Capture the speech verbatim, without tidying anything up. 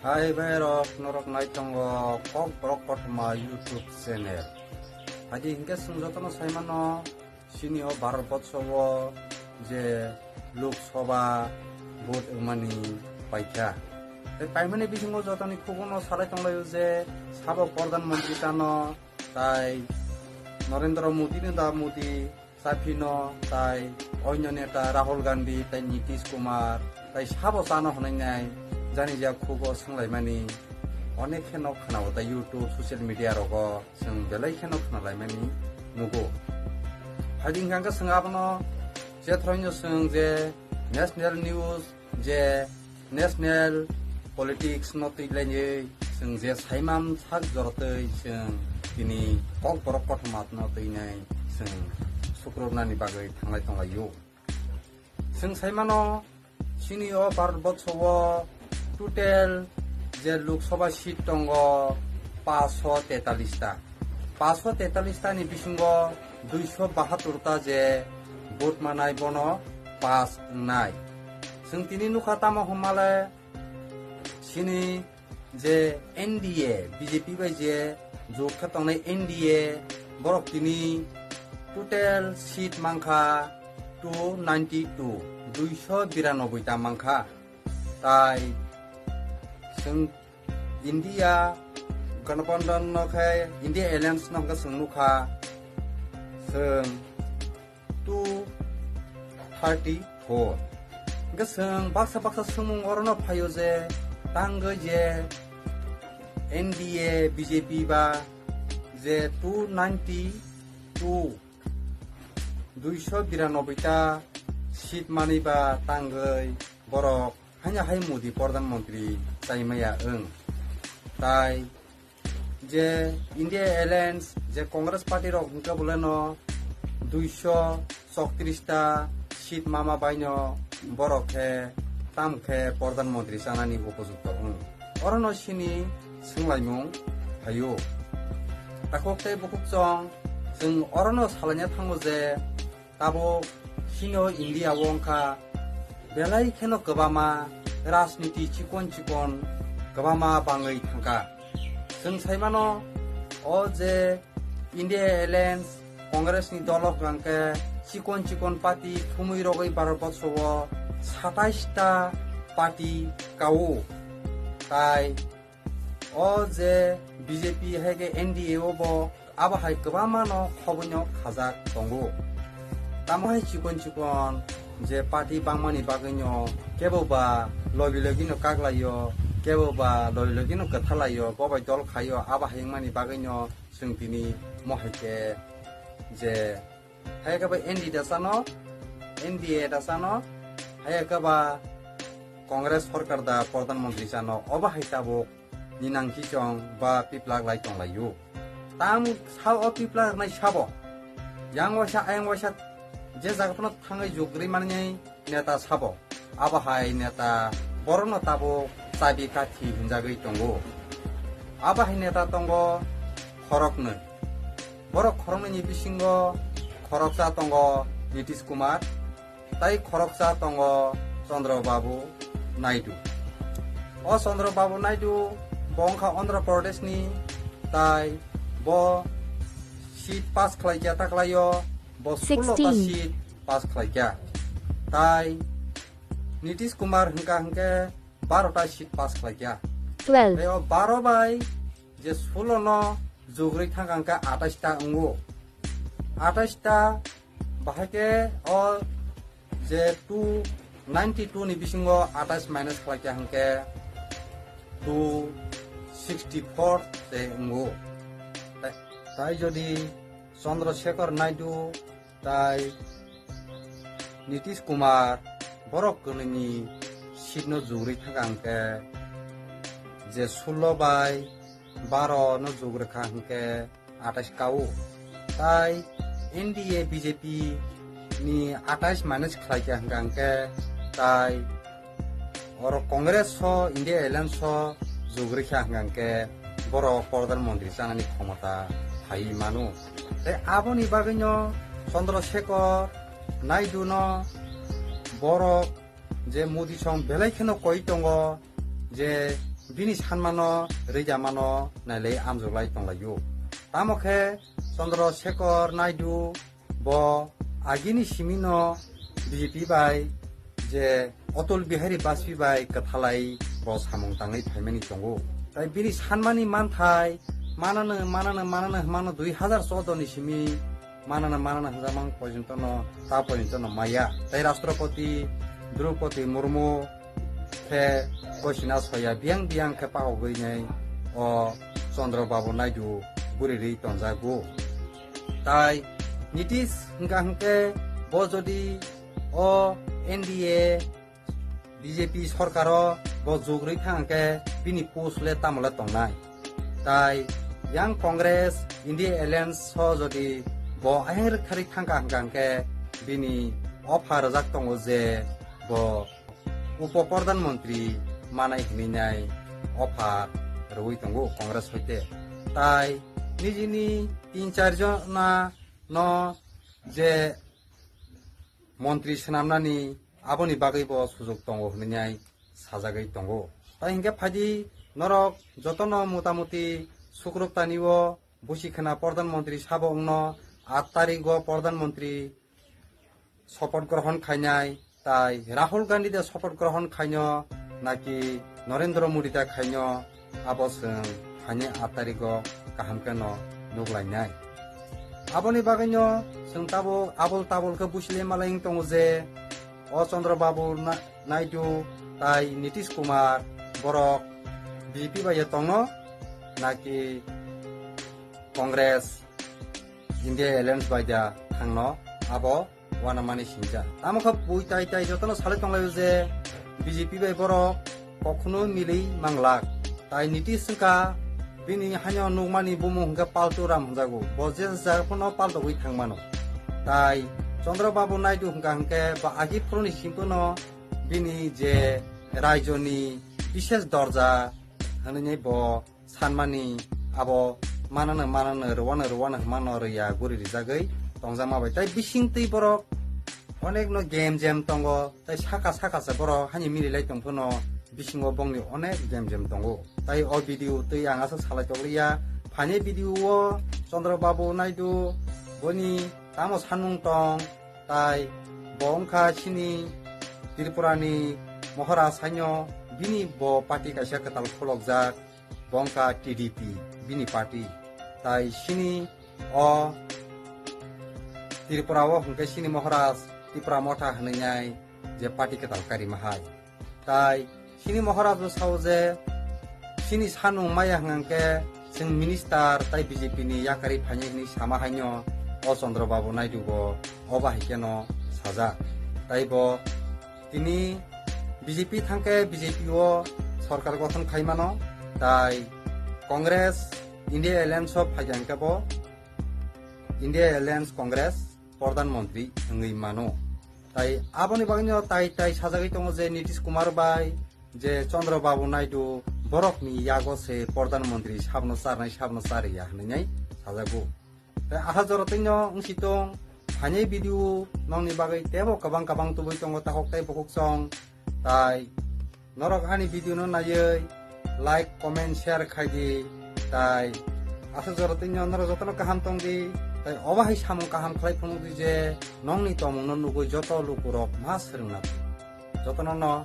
Hai bhai rok, norok naitongo Kokborok Kothoma YouTube channel. Hadi hinkhe chwng jotono saimano, chini o Bharat borsho o je Lok Sabha vote wngmani paikha. Tei paimani bisingo jotoni khugono salai tonglaio je sabo Pradhan Mantri chano, tai Narendra Modi no da Modi, Saphino, tai oino neta Rahul Gandhi, tai Nitish Kumar, tai sabo chano hwnwi nai jani ja khugo swnglaimani onek kheno khwnao, tai YouTube, social media rogo chwng belai kheno khwnalaimani nugo. Hadi hwnkha khe chwng abono jethroino chwng je national news, je national politics no twi lainwi chwng je saimam sak jorotwi chwng tini Kokborok Kothoma no twinai chwng sukrubnani bagwi thanglai tonglaio. Chwng saimano, chini o Bharat borsho o total je Lok Sabha seat tongo paanch sho tetalis ta. Paanch sho tetalis ta ni bisingo dui sho bahattur ta je vote manai, bono pass wngnai. Chwng tini nukha tamo hwnmale, chini je N D A, B J P bai je jot khe tongnai N D A, borok tini total seat mankha two ninety two, dui sho biranoboi ta mankha. Tai chwng India Gathbandhan no khe, India Alliance no khe chwng nukha, chwng two thirty four. Hwnkhe chwng baksa baksa swngmung orono phaio je tangwi je N D A, B J P ba je two ninety two, dui sho biranoboi ta seat manwi ba tangwi borok haino hai Modi Pradhan Mantri chaimaya wng. Tai je India Alliance, je Congress party rok hwnkhe boleno dui sho chowtris ta seat mama baino borok khe tam khe Pradhan Mantri chanani upojukto wng. Orono chini swnglaimung phaio. Takhuk tei bukhuk chwng, chwng orono salaina thango je tabuk chini o India o wngkha belai kheno kwbangma rajniti chikon chikon kwbangma bangwi thangkha. Chwng saimano, o je India Alliance Congress ni dolo hwnkhe chikon chikon party thumwi rogwi Bharat borsho o satais ta party kao. Tai o je B J P hai khe N D A o bo abo hai kwbangma no khobwi no khajak tongo. Tamo hai chikon chikon je party bangmani bagwi no kebo ba logi logi no kaklaio, kebo ba logi logi no kwthalaio, bo bai dol khaio, abo hai wngmani bagwi no chwng tini mo hai khe je hai khe ba N D A da chano, N D A da chano, hai khe ba Congress sorkar da Pradhan Mantri chano, obo hai tabuk ni nangkhichong ba piplak lai tonglaio. Tam sao o piplak rwnai sabo. Yang waisa, ayang waisa je jaga phano thangwi jugri manwi neta sabo. Abo hai neta borokno tabuk chabi kathi hwnjagwi tongo. Abo hai neta tongo khoroknwi. Borok khoroknwini bisingo khoroksa tongo Nitish Kumar, tai khoroksa tongo Chandra Babu Naidu. O Chandra Babu Naidu bo wngkha Andhra Pradesh ni, tai bo seat pass khlaikha taklaio, bo sullo ta sixteen seat pass khlaikha. Tai Nitish Kumar hwnkha hwnkhe baro ta seat pass khlaikha. Twelve. Tai o baro bai je sullo no jugri thangkha hwnkhe atais ta wngo. Atais ta bahai khe o je two ninety two ni bisingo atais minus khlaikha hwnkhe two sixty four se wngo. Tai, tai jodi Chandra Shekhar Naidu tai Nitish Kumar borok kwnwini seat no jugri thangkha hwnkhe je sullo bai baro no jugri kha hwnkhe atais kao. Tai N D A B J P ni atais minus khlaikha hwnkha hwnkhe tai oro Congress o India Alliance o jugri kha hwnkha hwnkhe borok Pradhan Mantri chanani khomota phaiwi mano. Tai aboni bagwino Chandra Shekhar Naidu no borok je Modi song belai kheno koi tongo je bini sanmano rwjamano nailai amjuklai tonglaio. Tamo khe Chandra Shekhar Naidu bo agini simino B J P bai je Atal Bihari Vajpayee bai kwthalai bo samung tangwi phaimani tongo. Tai bini sanmani manthai manano, manano, manano, hwnmano dui hazar choudo ni simi manana manana hwnjakmang poijontono, ta poijontono maya. Tai Rashtrapati Draupadi Murmu khe koisina soya biyang biyang khe pakogwi nai o Chandra Babu Naidu guri ri tonjago. Tai Nitish hwnkha hwnkhe bo jodi o N D A B J P sorkaro bo jugri thang khe bini post le tamo le tongnai. Tai yang Congress, India Alliance so jodi bo ayang rwkthari thangkha hwnkha hwnkhe bini opha rwjak tongo je bo Upo Pradhan Mantri manai hwnwi nai opha rwui tongo Congress hoite. Tai nijini tin char jona no je montri swnamnani aboni bagwi bo sujok tongo hwnwi nai sajagwi tongo. Tai hinkhe phaidi norok jotono motamuti Sukruptani o busi khna Pradhan Mantri sabo wngno aat tarikgo Pradhan Mantri sopoth grohon khainai, tai Rahul Gandhi de sopoth grohon khaino naki Narendra Modi da khaino abo chwng phaini aat tarikgo kaham kheno nuglainai. Aboni bagwino chwng tabuk abol tabol khe busilai malai wng tongo je o Chandra Babu Na-, Naidu tai Nitish Kumar borok B J P bai tongno naki Congress, India Alliance bai da thangno abo uanamani sinja. Tamo khe pui tai tai jotono salai tonglaio je B J P bai borok kokhuno milwi manglak. Tai Nitish wngkha bini haino nukmani bumung hwnkhe Paltu Ram hwnjago. Bo je jaga phano paltogwi thangmano. Tai Chandra Babu Naidu hwnkha hwnkhe bo agi phuruni simi phano bini je raijoni bishes dorja hwnwi bo sanmani abo manano manano rwano rwano hwnmano rwya guri rijagwi tongjakma bai. Tai bisingtwi borok onekno game jam tongo, tai saka saka se borok hani mililai tong phano bisingo bongni onek game jam tongo. Tai o video twi ang aswk salai tokliya, phaini video o Chandra Babu Naidu boni tamo sanmung tong, tai bo wngkha chini Tripurani Maharaj haino bini bo party kaisa kwtal khulokjak. Bo wngkha T D P, bini party. Tai sini o Tripura o hwnkhe sini Maharaj Tipra Motha hwnwi nai je party kwtal karima hai. Tai sini Maharaj bo sao je sini sanung maya hwnkhe chwng minister tai B J P ni yakarwi phainai hwnwi sama haino o Chandra Babu Naidu bo o bahai kheno sajak. Tai bo tini B J P thangkhe B J P o sorkar gothon khai mano, tai Congress, India Alliance o phai khe bo India Alliance Congress Pradhan Mantri wngwi mano. Tai aboni bagwino tai tai sajagwi tongo je Nitish Kumar bai je Chandra Babu Naidu borokni yago se Pradhan Mantri sabno charnai sabno chariya hwnwi sajago. Tai aha jora twino wngsi tong, phainai video nongni bagwi teibo kwbang kwbang tubui tongo takhuk tai bukhuk song. Tai norok ani video no naiwi like, comment, share khai di. Tai aswk jora twino norok jotono kaham tong di. Tai obo hai samung kaham khlai phunuk di je nongni tongmung no nugwi joto lukurok ma swrwngna. Jotono no